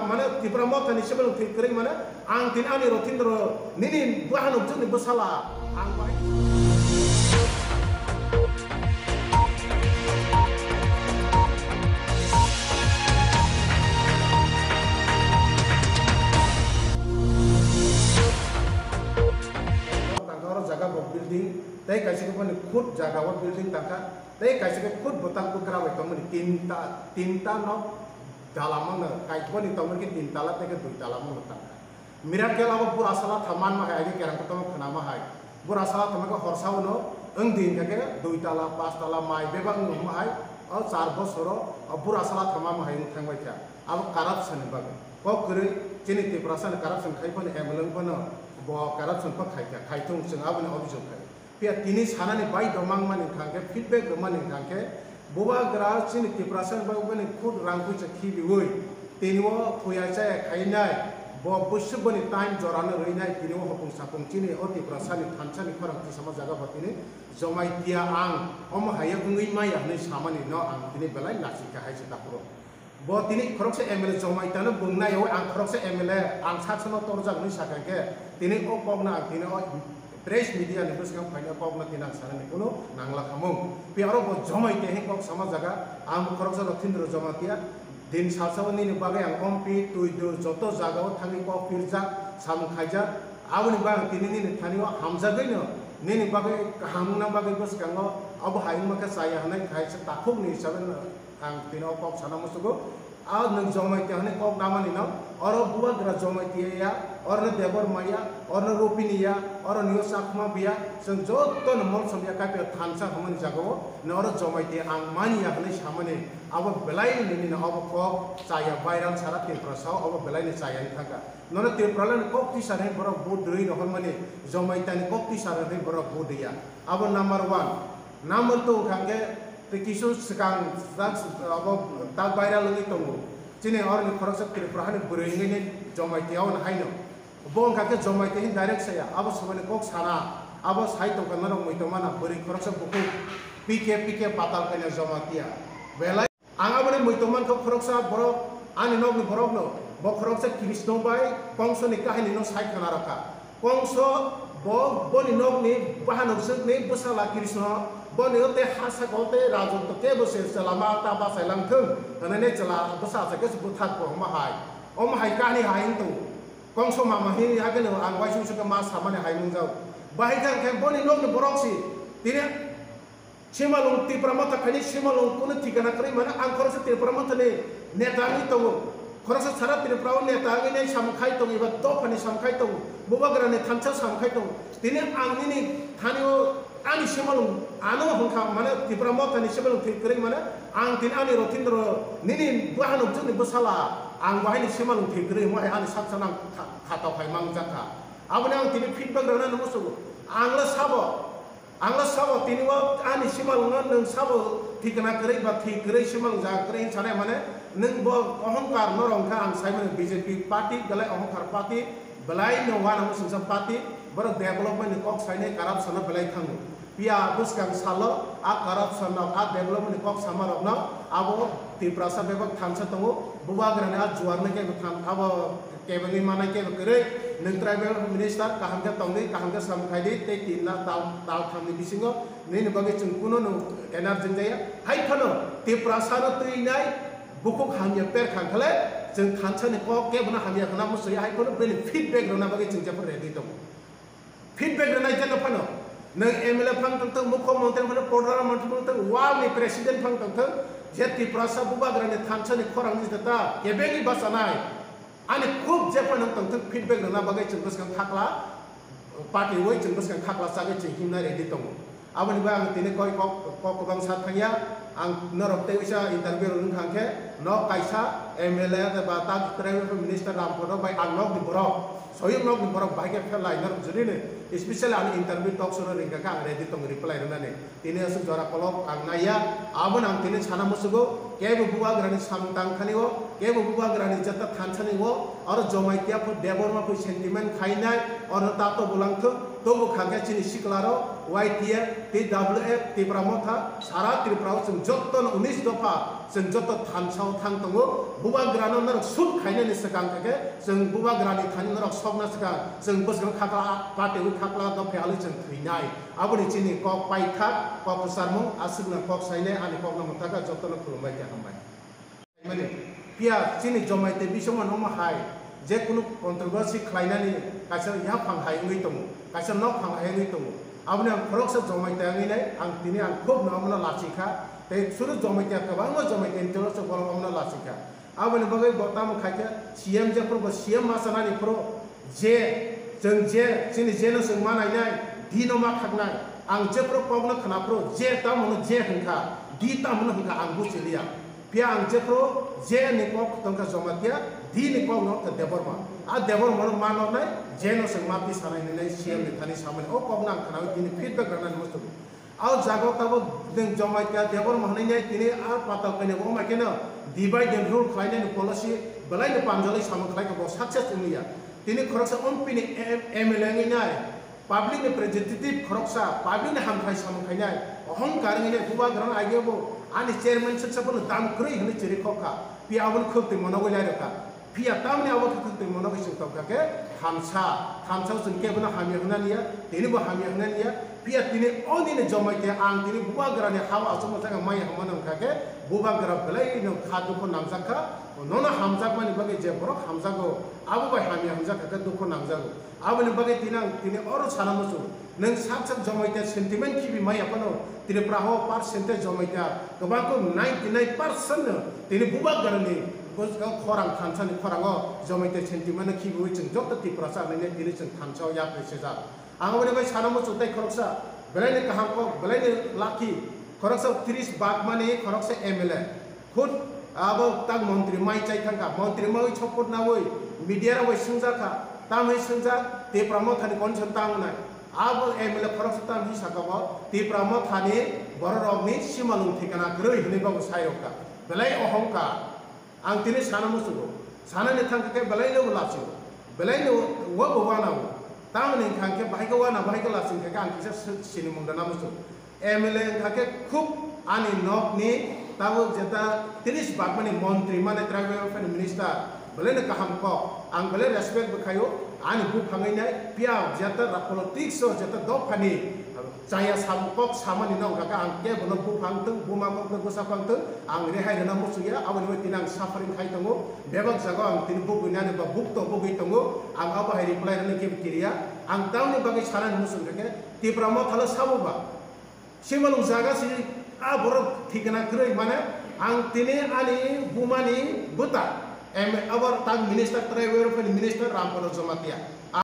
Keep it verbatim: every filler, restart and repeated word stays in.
Mane Tipra Motha ni simalwng thwi kwrwi mane ang tini ani Rothindro nini bwha nukjwkni bwsala ang bai. Tangka oro jaga bo building tei kaisa khe boni khud jaga o building tangka. Tei kaisa khe khud bwtang bwkra bai tongmani tinta, tinta nok dalam wngno, kai-, boni tongmani khe tin tala tei khe dui tala wngno tangkha. Miracle abo bura sala tha manma hai, aini kerang kotorma khnama hai. Bura sala tongma khe horsa uno wng di hwnkha khe dui tala, pas tala mai bebak wngma hai, o char bosoro o bura sala tha manma hai wng thang bai kha. Abo corruption ni bagwi. Kok kwrwi chini Tiprasa ni corruption khai phano M L A wng phano bo corruption pha khai kha, khai thung chwng aboni obhijog khai. Phiya tini sanani bai domang mani hwnkha khe, feedback rwmani hwnkha khe, bubagra chini Tiprasa ni bagwi bini khud rang puisa khibiwi tini o thuya chaya khainai, bo bwswk boni time jorano rwinai, tini o hopung sapung chini o Tiprasa ni thansa ni khorang tisama jaga bo tini Jamatia ang omo hai wngwi maya hwnwi samani no ang tini belai lachikha hai se takhuro. Bo tini khoroksa M L A Jamaitano bung naiwi ang khoroksa M L A ang saksono torjak hwnwi sakha khe tini o kokno ang tini o press media ni bwskango phaina kokno tini ang sanani kunu nangla khamung. Phiya oro bo Jamaitia hin kok sama jaga ang bo khoroksa Rothindro Jamatia din salsa o nini bagwi ang ompi twi dul joto jaga o thangwi kok pirjak samung khaijak aboni bagwi tini nini thani o hamjagwi no nini bagwi kaham wngna bagwi bwskango abo hai wngma khe chaya hwnwi kaisa takhuk ni hisabe no. Ang tini o kok sana musugo, a nwng Jamatia hwnwi kok namani no, oro bubagra Jamatia ya, oro no Debor maya, oro no Rupini ya, oro nio Chakma biya, chwng joto no molsom ya kapya thansa hwnmani jaga o, no oro Jamatia ang mani ya hwnwi samani, abo belai nini no abo kok chaya viral sara Tripura sao, abo belai ni chaya ni thangka. Nono Tripura ni kok tisar hwnwi borok vote rwi rohormani, Jamatia ni kok tisar hwnwi borok vote ya. Abo number one. Number two hwnkha khe tei kisu swkang jak abo tak viral wngwi tongo. Chini oroni khoroksa Tripura hani bwrwi wngwi ni Jamatia o haino. Bo wngkha khe Jamatia hin direct saya, abo swmani kok sana, abo sai tongkha norok muitomana bwrwi khoroksa bukhuk P K P K patal kaina Jamatia. Belai. Ang aboni muitu mankha khoroksa borok, ani nokni borokno, bo khoroksa Krishna bai Kongsoni kahinino sai khna rwkha. Kongso bo boni nokni bahanok jwkni bwsala Krishna, boni o tei ha saka o tei rajotw kebo se chwla ma ta bachai lang thung, hwnwi chwla bwsa achai khe se bwthak bo omo hai. Omo hai kahini hai wng tongo. Kongso mama hini hakhe no ang uaisuk sukhe ma samani hai nungjao. Bahai jang khe boni nokni borok si tini Simalung Tipra Motha khaini simalung kunu thikana kwrwi mano, ang khoroksa Tipra Motha ni neta wngwi tongo, khoroksa sara Tripura o neta wngwi nai samung khai tongo, eba dopha ni samung khai tongo, bubagra ni thansa samung khai tongo. Tini ang nini thani o ani simalung ano hwnkha mane Tipra Motha ni simalung thwi kwrwi mano, ang tini ani Rothindro nini bwhanok jwkni bwsala ang bo haini simalung thwi kwrwi hwnwi hai ani saksa nang kha-, khato khai mangjak kha. Aboni ang tini feedback rwna nung musugo, ang le sabo. Ang le sabo tini o ani simalwngno nwng sabo thikna kwrwi ba thwi kwrwi simalwng jaga kwrwi hinwi sanai mane nwng bo ohongkar norok hwnkha ang saimano B J P party belai ohongkar party belai no uanamo singsa party borok development ni kok sainai corruption no belai thango. Phiya bwskang salo a corruption rok a development ni kok sama rokno abo Tiprasa bebak thansa tongo bubagrani a juarno kebo than abo Kebengwi manai kebo kwrwi, nwng tribal minister kaham khe tongdi, kaham khe samung khaidi, tei tin na tal, tal thamni bisingo nini bagwi chwng kuno no energy jaya. Hai phano Tiprasa no twi nai bukhuk hamya per kha khle, chwng thansa ni kok kebo no hamya khna musuya, hai phano bini feedback rwna bagwi chwng jephru ready tongo. Feedback rwnai jeno phano, nwng M L A phang tongthok, mukho montri phano, prodhan montri phang tongthok, world ni president phang tongthok, je Tiprasa bubagra ni thansa ni khorang ni jeta kebengwi bachanai. Ani khub jephano tongthok feedback rwna bagwi chwng bwskang khakla, party wi chwng bwskang khakla chagwi chwng himna ready tongo. Aboni bagwi ang tini koi kok, kok kwbang sa thangya, ang norok tei uisa interview rwna thang khe, nok kaisa M L A ba tak tribal minister Rampada bai ang nokni borok, soyung nokni borok bahai khe pherlai norok juri ni, especially ani interview talk show no ringkha khe ang ready tongo reply rwnani. Tini aswk jora kolok ang naiya, abono ang tini sana musugo, kebo bubagrani samung tang thani o, Kebo Bubagrani jeta thansani o, oro Jamatia pho Debbarma pho sentiment khainai, oro tato bolangthok, tobo khakhe chini siklarok, Y T F, T W F, Tipra Motha, sara Tripura o chwng jotono unis dopha, chwng joto thansa o thang tongo, Bubagrano norok sut khainani swkang khakhe, chwng Bubagrani thani norok sokna swkang, chwng bwswkang khakla, patewi khakla dopha alwi chwng thwinai. Aboni chini kok paithak, kok kwcharmung, aswkno kok sainai, ani kokno mwthaka jotono khulumbai khe hambai. Mani, phiya chini Jamatia bisingma no hai, je kunu controversy khlainani kaisa yaphang hai wngwi tongo, kaisa nokphang hai wngwi tongo. Aboni ang khoroksa Jamatia wngwi nai, ang tini ang khub no omono lachikha, tei suru Jamatia kwbangma Jamatia ni tolo chwng bono omono lachikha. Aboni bagwi bo tamo khaikha, C M jephuru bo C M ma sanani phuru, je, chwng je, chini je no chwng ma nainai, di no ma khaknai. Ang jephuru kokno khwnaphuru, je tamo no je hwnkha, di tamo no hwnkha, ang buchiliya. Phiya ang jephuru je ni kok tongkha Jamatia, di ni kok no wngkha Debbarma. A Debbarma no ma nornai, je no chwng ma ti sanai hinwi C M ni thani samani. O kokno ang khwnawi tini feedback rwnani muchungo. O jaga o tabuk nwng Jamatia Debbarma hwnwi nai tini a patal kainwi bo ma kheno divide and rule khlainani policy belai no panjalwi samung khlai kha bo success wngya. Tini khoroksa M P ni M-, M L A wngwi nai public ni representative khoroksa public ni hamkrai samung khainai ohongkar wngwi nai Bubagrano age bo ani chairman swksa bono dam kwrwi hwnwi chiri khok kha. Pi aboni khwk twi monogwi lai rwkha. Phiya tamni abo khe khwk twi monogwi chwng tongkha khe thansa, thansa o chwng kebono hamya hwnna liya, tinibo hamya hwnna liya. Phiya tini o nini Jamatia ang tini Bubagrani ha o achukma jaga maya hwnmano wngkha khe Bubagra belai no kha dukhu nangjak kha. Nono hamjakmani bagwi je borok hamjago, abo bai hamya hwnjak kha khe dukhu nangjago. Aboni bagwi tini ang tini oro sana muchungo. Nwng sak sak Jamatia sentiment khibi maya phano Tripura o percentage Jamatia kwbang khe ninety nine percent no tini Bubagrani khorang thansani khorango Jamatia sentiment no khibiwi chwng joto Tiprasa hinwi tini chwng thansa o yapri sejak. Ang aboni bai sana muchung tei khoroksa belai ni kaham kok, belai ni lucky, khoroksa tris bak mani khoroksa M L A. Khud abo tak montri mai chai thangkha, montri mai support nawi media rok bai swngjak kha, tamwi swngjak Tipra Mothani condition tamo nai. Abo M L A khoroksa tamwi saka bo Tipra Mothani borok rokni simalung thikana kwrwi hinwi bobo sai rok kha. Belai ohongkha. Ang tini sana muchungo, sanani thangkha khe belai no lachio, belai no wo bo wana o. Tamoni wngkha khe bahai khe wana, bahai khe lachio khe ang kisa sinimung dana muchung. M L A wngkha khe khub ani nokni tabuk jeta tris bagmani montri mane tribal welfare minister belai no kaham kok, ang belai respect bo khaio ani buphangwi nai. Phiya jeta ra politics o jeta dophani chaya sam kok samani no wngkha khe ang kebono buphang thung, buma kok thung, bwsa phang thung, ang rehai rwna muchungya. Aboni bai tini ang suffering khai tongo, bebak jaga ang tini bugwi nani ba bukto bugwi tongo, ang abo hai reply rwna kebo kiriya. Ang tamni bagwi sanani muchung khe Tipra Mothalo sabo ba. Simalung jaga si a borok thikna kwrwi mane ang tini ani bumani bwta M, abo tak minister, tribal welfare minister Ramprasad Jamatia.